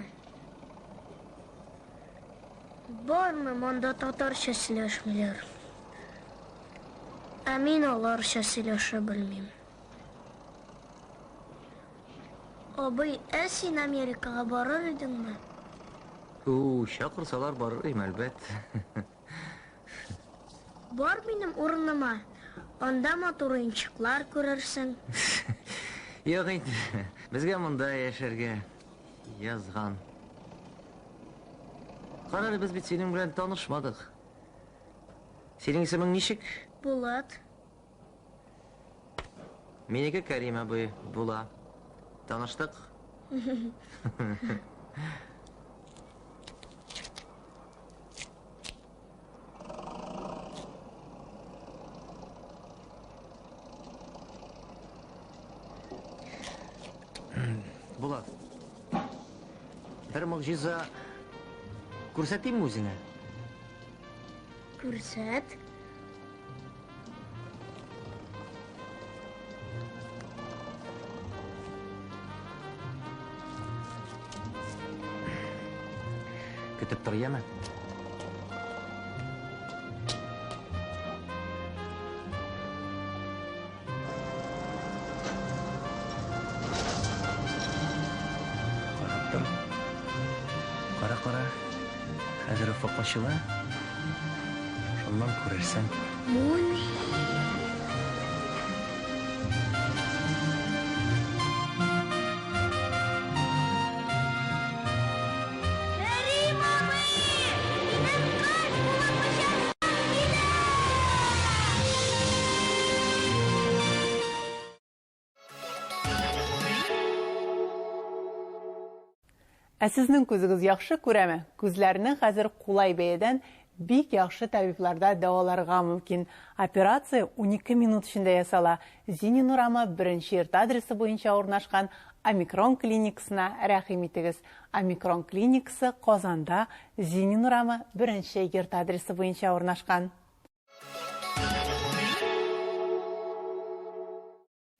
Speaker 10: Бармыйм, анда татарча сөйләшмиләр. Ә мин аларча сөйләшә белмим. Абый, ә син Америкага барыр идеңме?
Speaker 9: У, чакырсалар барыр идем, әлбәттә.
Speaker 10: Бар минем урыныма, анда матур уенчыклар күрерсең.
Speaker 9: Юк инде, безгә монда яшәргә язган. Кара әле, без бит синең белән танышмадык. Синең исемең ничек?
Speaker 10: Булат.
Speaker 9: Минеке Кәрим абый була. Таныштык. Булат. Бер могҗиза күрсәтимме үзеңә?
Speaker 10: Күрсәт.
Speaker 9: Көтеп тор, яме. Карап тор. Кара, кара. Хәзер офык ачыла. Шуннан күрерсең.
Speaker 10: Бу ни? Кәрим абый! Минем кыз булып очасым килә!
Speaker 1: Ә сезнең күзегез яхшы күрәме? Күзләрне хәзер кулай бәядән бик яхшы табибларда дәваларга мөмкин. Операция 12 минут эчендә ясала. Зинин урамы беренче йорт адресы буенча урнашкан Омикрон клиникасына рәхим итегез. Омикрон клиникасы Казанда Зинин урамы беренче йорт адресы буенча урнашкан.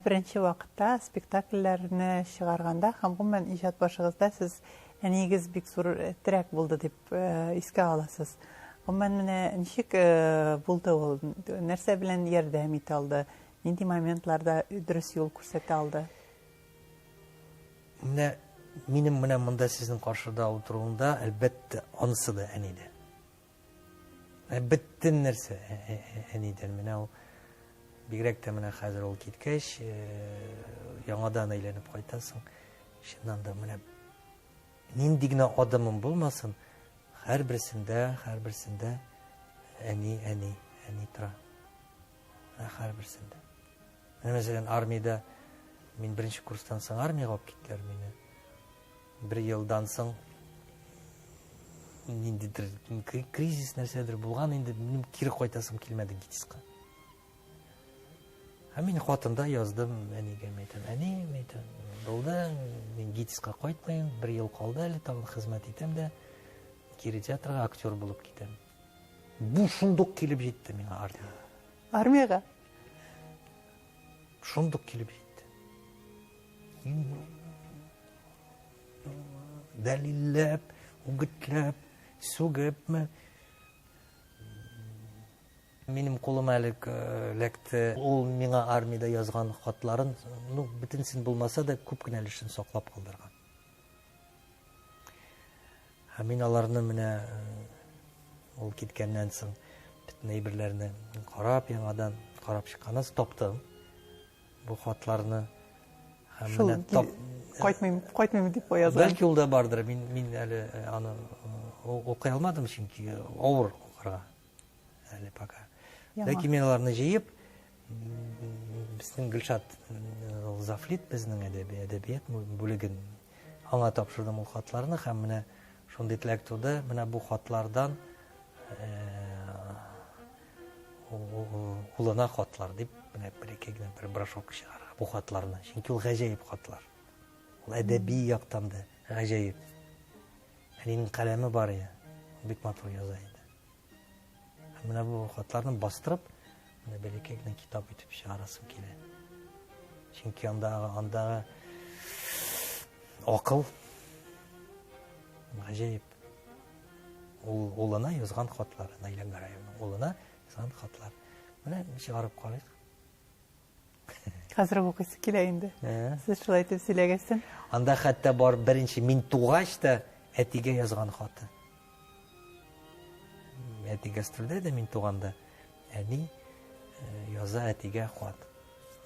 Speaker 1: Беренче вакытта спектакльләрне чыгарганда һәм гомумән иҗат башыгызда сез әниегез бик зур терәк булды дип искә аласыз. Гомумән, менә ничек э, булды ул? Нәрсә белән ярдәм итә алды? Нинди моментларда дөрес юл күрсәтә алды?
Speaker 4: Менә минем менә монда сезнең каршыда утыруымда, әлбәттә, анысы да әнидә. Бөтен нәрсә әнидән. Менә ул бигрәк тә менә хәзер ул киткәч, яңадан әйләнеп кайтасың. Чыннан да менә нинди генә адымым булмасын, һәрберсендә, һәрберсендә әни, әни, әни тора. Менә һәрберсендә. Менә мәсәлән, армиядә мин беренче курстан соң армиягә алып киттеләр мине. Бер елдан соң ниндидер кризис нәрсәдер булган инде, минем кире кайтасым килмәде ГИТИСка. Һәм мин хатында яздым әнигә, әйтәм, әни, әйтәм, булды, мин ГИТИСка кайтмыйм, бер ел калды әле, тагын хезмәт итәм дә, кире театрга актер булып китәм. Бу шундук килеп җитте миңа армиягә.
Speaker 1: Армиягә?
Speaker 4: Шундук килеп җитте. Дәлилләп, үгетләп, сүгепме? Минем кулыма әле эләкте. Ул миңа армиядә язган хатларын, ну, бөтенесен булмаса да, күп кенә өлешен саклап калдырган. Һәм мин аларны менә ул киткәннән соң бөтен әйберләрне карап, яңадан карап чыкканнан соң таптым бу хатларны.
Speaker 1: Һәм Шул менә тап кайтмыйм, кайтмыйм дип язган.
Speaker 4: Бәлки ул да бардыр. Мин мин әле аны укый алмадым, чөнки авыр укырга әле пока. Ләкин мин аларны җыеп, безнең Гөлшат Зафлит безнең әдәби әдәбият бүлеген аңа тапшырдым ул хатларны һәм менә шундый теләк туды, менә бу хатлардан улына хатлар дип менә бер-ике генә бер брошюрка чыгарырга бу хатларны. Чөнки ул гаҗәеп хатлар. Ул әдәби яктан да гаҗәеп. Әнинең каләме бар иде. Бик матур яза иде. Һәм менә бу хатларны бастырып, менә бәләкәй генә китап итеп чыгарасым килә. Чөнки андагы андагы акыл гаҗәеп. Ул улына язган хатлар, Наилә Гараевның улына язган хатлар. Менә чыгарып карыйк.
Speaker 1: Хәзер укыйсы килә инде. Сез шулай итеп сөйләгәчтен.
Speaker 4: Анда хәтта бар беренче мин тугач та әтигә язган хаты. Әти гастрольдә дә мин туганда әни яза әтигә хат.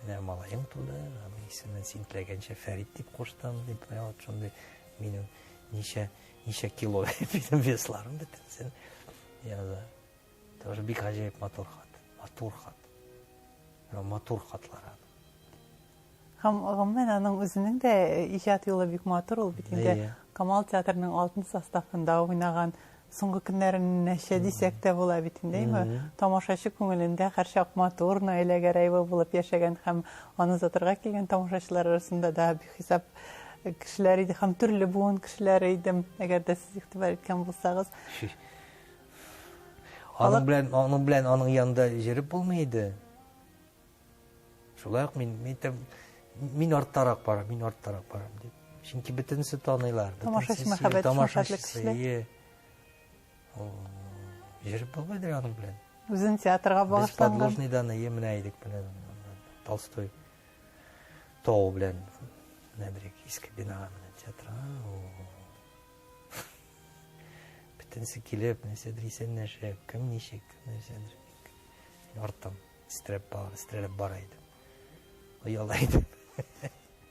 Speaker 4: Менә малаем туды, аның исемен син теләгәнчә Фәрит дип куштым, дип, вот шундый минем ничә ничә кило минем весларым бөтенесен яза. Тоже бик гаҗәеп матур хат. Матур хат. Матур хатлар аның.
Speaker 1: Һәм гомумән аның үзенең дә иҗат юлы бик матур, ул бит инде Камал театрының алтын составында уйнаган, соңгы көннәренәчә дисәк тә була бит инде, әйме? Тамашачы күңелендә һәрчак матур Наилә Гәрәева булып яшәгән һәм аны озатырга килгән тамашачылар арасында да бихисап кешеләр иде һәм төрле буын кешеләре иде, әгәр дә сез игътибар иткән булсагыз.
Speaker 4: Аның белән, аның белән аның янында йөреп булмый иде. Шулай ук мин, мин, мин арттарак барам, мин арттарак барам дип. Чөнки бөтенесе таныйлар.
Speaker 1: Тамашачы мәхәббәт, тамашачы.
Speaker 4: Йөреп булмыйдыр аның белән.
Speaker 1: Үзен театрга багышланган.
Speaker 4: Без Подложныйдан ие менә идек менә Толстой тау белән менә бер иске бинага менә театрга. Бөтенесе килеп, нәрсәдер исәнләшеп, кем ничек, кем нәрсәдер. Мин арттан стерәп бар, стерәлеп бара идем. Ояла идем.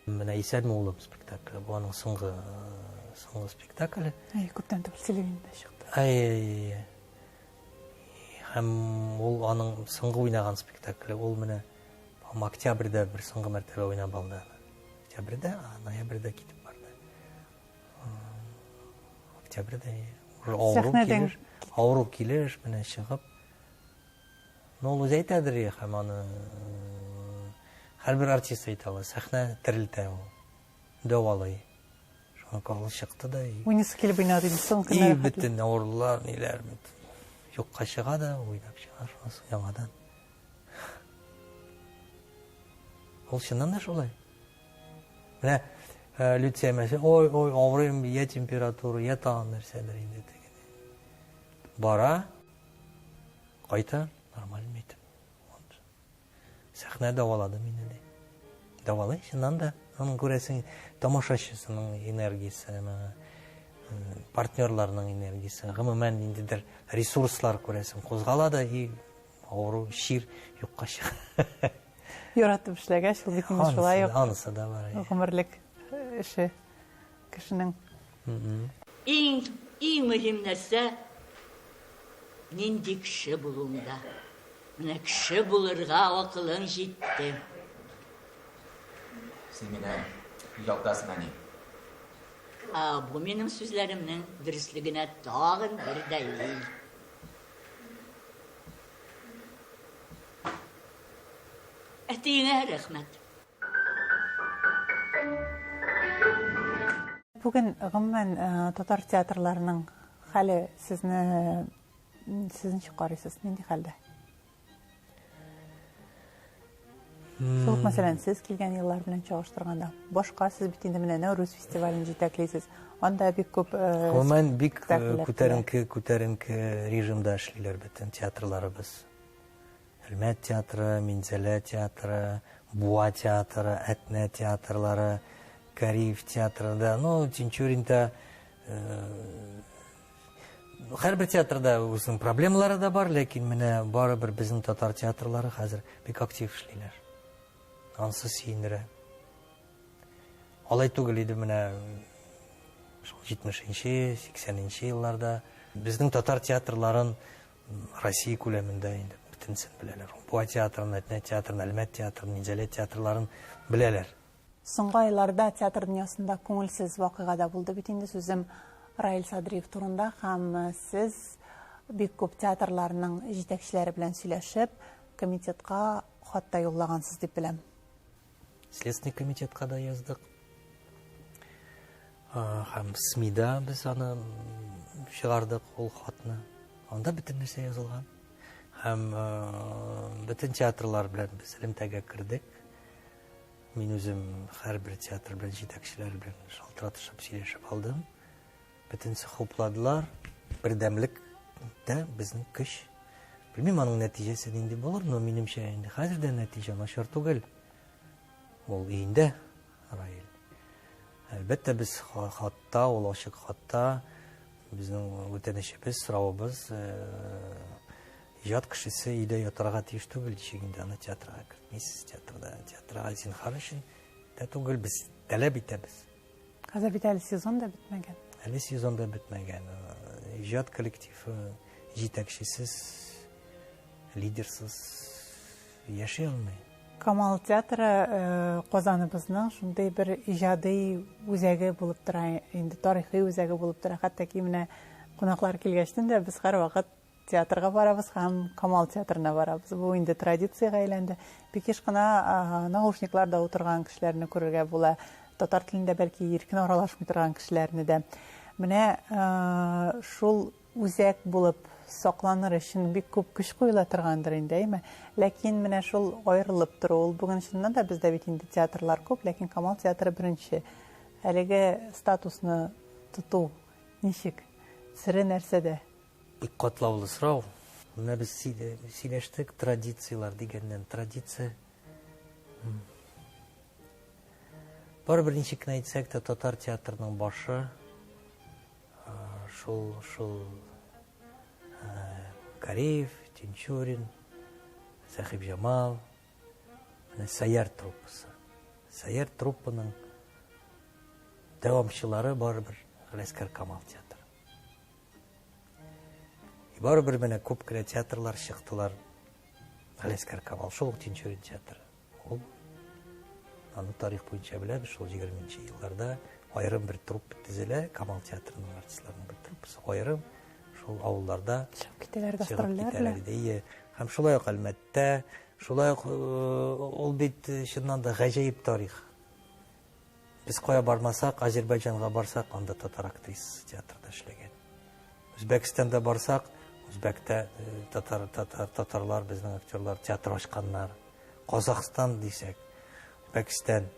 Speaker 4: Менә Исәнме улым спектакле, бу аның соңгы соңгы спектакле.
Speaker 1: Әй, күптән түгел телевидениедә чыкты.
Speaker 4: Әй, әй, әй. Һәм ул аның соңгы уйнаган спектакле, ул менә октябрьдә бер соңгы мәртәбә уйнап алды. Октябрьдә, ноябрьдә китеп барды. Октябрьдә уже авыру килеш, авыру килеш менә чыгып. Ну, ул үзе әйтәдер, һәм аны һәрбер артист әйтә ала, сәхнә терелтә ул, дәвалый. Шуңа күрә ул чыкты да.
Speaker 1: Уйныйсы килеп уйнады инде соңгы
Speaker 4: көннәр. И бөтен авырулар, ниләр, юкка чыга да, уйнап чыга, шуннан соң яңадан. Ул чыннан да шулай. Менә э, Люция мәсәлән, ой, ой, авырыйм, я температура, я тагын нәрсәдер инде тегене. Бара. Кайта, нормаль әйтеп. Вот. Сәхнә дәвалады мине ди. Дәвалый, чыннан да. Аның күрәсең, тамашачысының энергиясе, партнерларның энергиясе, гомумән ниндидер ресурслар күрәсең, кузгала да и авыру, чир юкка чыга.
Speaker 1: Яратып эшләгәч, ул бит инде шулай ук.
Speaker 4: Анысы да бар.
Speaker 1: Гомерлек эше кешенең.
Speaker 11: Иң, иң мөһим нәрсә нинди кеше булуыңда. Менә кеше булырга акылың җитте.
Speaker 12: Син мине оялтасың, әни.
Speaker 11: Ә бу минем сүзләремнең дөреслегенә тагын бер дәлил. Әтиеңә рәхмәт.
Speaker 1: Бүген гомумән татар театрларының хәле сезне сез ничек карыйсыз? Нинди хәлдә? Шул ук, мәсәлән, сез килгән еллар белән чагыштырганда, башка сез бит инде менә Нәүрүз фестивален җитәклисез. Анда бик күп
Speaker 4: Гомумән бик күтәренке, күтәренке режимда эшлиләр бөтен театрларыбыз. Әлмәт театры, Минзәлә театры, Буа театры, Әтнә театрлары, Кариев театры да, ну, Тинчуринда һәрбер театрда үзенең проблемалары да бар, ләкин менә барыбер безнең татар театрлары хәзер бик актив эшлиләр. Ансы сөендерә. Алай түгел иде менә шул 70-нче, 80-нче елларда безнең татар театрларын Россия күләмендә инде бөтенесен беләләр. Буа театрын, Әтнә театрын, Әлмәт театрын, Минзәлә театрларын беләләр.
Speaker 1: Соңгы айларда театр дөньясында күңелсез вакыйга да булды бит инде, сүзем Раил Садриев турында һәм сез бик күп театрларның җитәкчеләре белән сөйләшеп, комитетка хат та юллагансыз дип беләм.
Speaker 4: Следственный комитетка да яздык. Һәм СМИда без аны чыгардык ул хатны. Анда бөтен нәрсә язылган. Һәм бөтен театрлар белән без элемтәгә кердек. Мин үзем һәрбер театр белән җитәкчеләр белән шалтыратышып сөйләшеп алдым. Бөтенесе хупладылар. Бердәмлек тә безнең көч. Белмим, аның нәтиҗәсе нинди булыр, но минемчә инде хәзер дә нәтиҗә начар түгел. Ул өендә, Раил. Әлбәттә, без хатта, ул ачык хатта безнең үтенечебез, соравыбыз, иҗат кешесе өйдә ятарга тиеш түгел, ничек инде аны театрга кертмисез, театрда, театрга зинһар өчен дә түгел, без таләп итәбез.
Speaker 1: Хәзер бит әле сезон да бетмәгән.
Speaker 4: Әле сезон да бетмәгән. Иҗат коллективы җитәкчесез, лидерсыз яши алмый.
Speaker 1: Камал театры Казаныбызның шундый бер иҗади үзәге булып тора, инде тарихи үзәге булып тора. Хәтта ки менә кунаклар килгәчтен дә без һәрвакыт театрга барабыз һәм Камал театрына барабыз. Бу инде традициягә әйләнде. Бик еш кына наушникларда утырган кешеләрне күрергә була. Татар телендә бәлки иркен аралашмый торган кешеләрне дә. Менә шул үзәк булып сакланыр өчен бик күп көч куела торгандыр инде, әйме? Ләкин менә шул аерылып тору, ул бүген чыннан да бездә бит инде театрлар күп, ләкин Камал театры беренче. Әлеге статусны тоту ничек? Сере нәрсәдә?
Speaker 4: Бик катлаулы сорау. Менә без сөйләштек традицияләр дигәннән. Традиция. Барыбер ничек кенә әйтсәк тә, татар театрының башы шул, шул Кариев, Тинчурин, Сәхибҗамал, менә Сәйяр труппасы. Сәйяр труппаның дәвамчылары барыбер Галиәсгар Камал театры. Барыбер менә күп кенә театрлар чыктылар. Галиәсгар Камал, шул ук Тинчурин театры. Ул аны тарих буенча беләбез, шул 20 елларда аерым бер труппа төзелә, Камал театрының артистларының бер труппасы аерым шул авылларда
Speaker 1: чыгып китәләр, гастрольләр белән.
Speaker 4: Ие. Һәм шулай ук Әлмәттә, шулай ук ул бит чыннан да гаҗәеп тарих. Без кая бармасак, Азербайҗанга барсак, анда татар актрисасы театрда эшләгән. Үзбәкстанда барсак, Үзбәктә татар, татар, татарлар, безнең актерлар театр ачканнар. Казахстан дисәк, Үзбәкстан.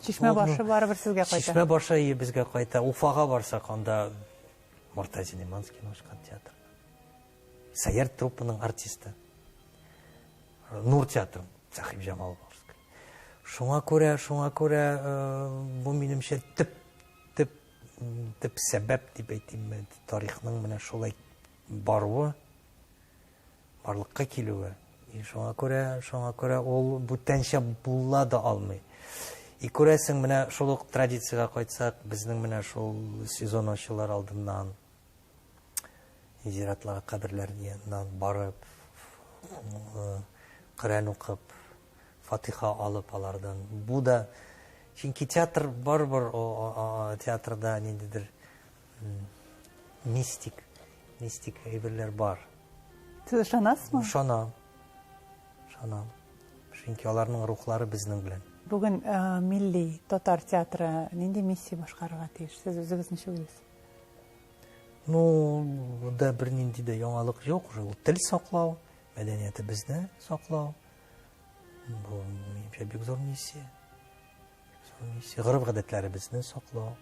Speaker 1: Чишмә башы барыбер сезгә кайта.
Speaker 4: Чишмә башы безгә кайта. Уфага барсак, анда Мортазин Иманскийның ачкан театрына. Сәйяр труппаның артисты. Нур театры Сәхиб Җамал Волжский. Шуңа күрә, шуңа күрә бу минемчә төп төп төп сәбәп дип әйтимме, тарихның менә шулай баруы, барлыкка килүе. И шуңа күрә, шуңа күрә ул бүтәнчә була да алмый. И күрәсең, менә шул ук традициягә кайтсак, безнең менә шул сезон ачылар алдыннан зиратларга, каберләр янына барып, Коръән укып, фатиха алып алардан. Бу да, чөнки театр барыбер театрда ниндидер мистик, мистик әйберләр бар.
Speaker 1: Сез ышанасызмы?
Speaker 4: Ышанам. Ышанам. Чөнки аларның рухлары безнең белән.
Speaker 1: Бүген милли татар театры нинди миссия башкарырга тиеш? Сез үзегез ничек уйлыйсыз?
Speaker 4: Ну, монда бернинди дә яңалык юк. Ул тел саклау, мәдәниятебезне саклау. Бу, минемчә, бик зур миссия. Зур миссия. Гореф-гадәтләребезне саклау.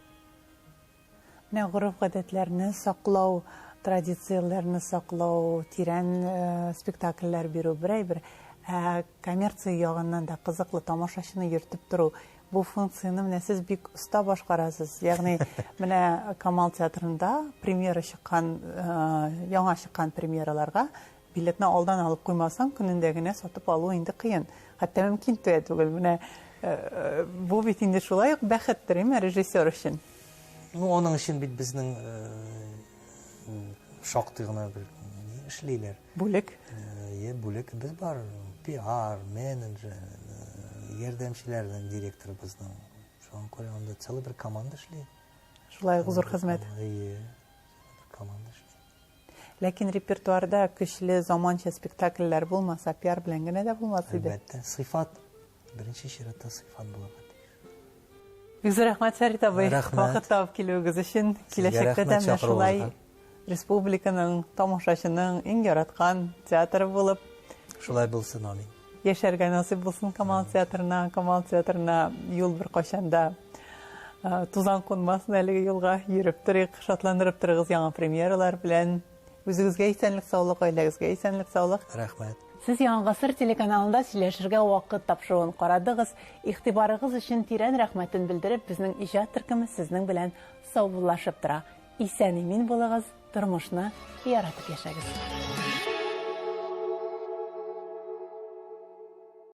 Speaker 1: Менә гореф-гадәтләрне саклау, традицияләрне саклау, тирән э, спектакльләр бирү бер әйбер. Ә коммерция ягыннан да кызыклы тамашачыны йөртеп тору, Бу функцияне менә сез бик оста башкарасыз. Ягъни менә Камал театрында премьера чыккан, э, яңа чыккан премьераларга билетны алдан алып куймасаң, көнендә генә сатып алу инде кыен. Хәтта мөмкин тә түгел. Менә э, бу бит инде шулай ук бәхеттер, әйме, режиссер өчен.
Speaker 4: Ну, аның өчен бит безнең э, шактый гына бер ни эшлиләр.
Speaker 1: Бүлек?
Speaker 4: Е, бүлек без бар. Пиар, менеджер, ярдәмчеләрнең директорыбызның. Шуңа күрә анда целый бер команда эшли.
Speaker 1: Шулай ук зур хезмәт.
Speaker 4: Әйе, бер команда эшли.
Speaker 1: Ләкин репертуарда көчле заманча спектакльләр булмаса, пиар белән генә дә булмас иде.
Speaker 4: Әлбәттә, сыйфат. Беренче чиратта сыйфат булырга тиеш.
Speaker 1: Бик зур рәхмәт, Фәрит абый.
Speaker 4: Рәхмәт.
Speaker 1: Вакыт табып килүегез өчен. Киләчәктә дә менә шулай республиканың, тамашачының иң яраткан театры булып.
Speaker 4: Шулай булсын, амин.
Speaker 1: Яшәргә насыйп булсын Камал театрына. Камал театрына юл беркайчан да э, тузан кунмасын әлеге юлга. Йөреп торыйк, шатландырып торыгыз яңа премьералар белән. Үзегезгә исәнлек, саулык, гаиләгезгә исәнлек, саулык.
Speaker 4: Рәхмәт.
Speaker 1: Сез Яңа гасыр телеканалында сөйләшергә вакыт тапшыруын карадыгыз. Игътибарыгыз өчен тирән рәхмәтен белдереп, безнең иҗат төркеме сезнең белән саубуллашып тора. Исән-имин булыгыз, тормышны яратып яшәгез.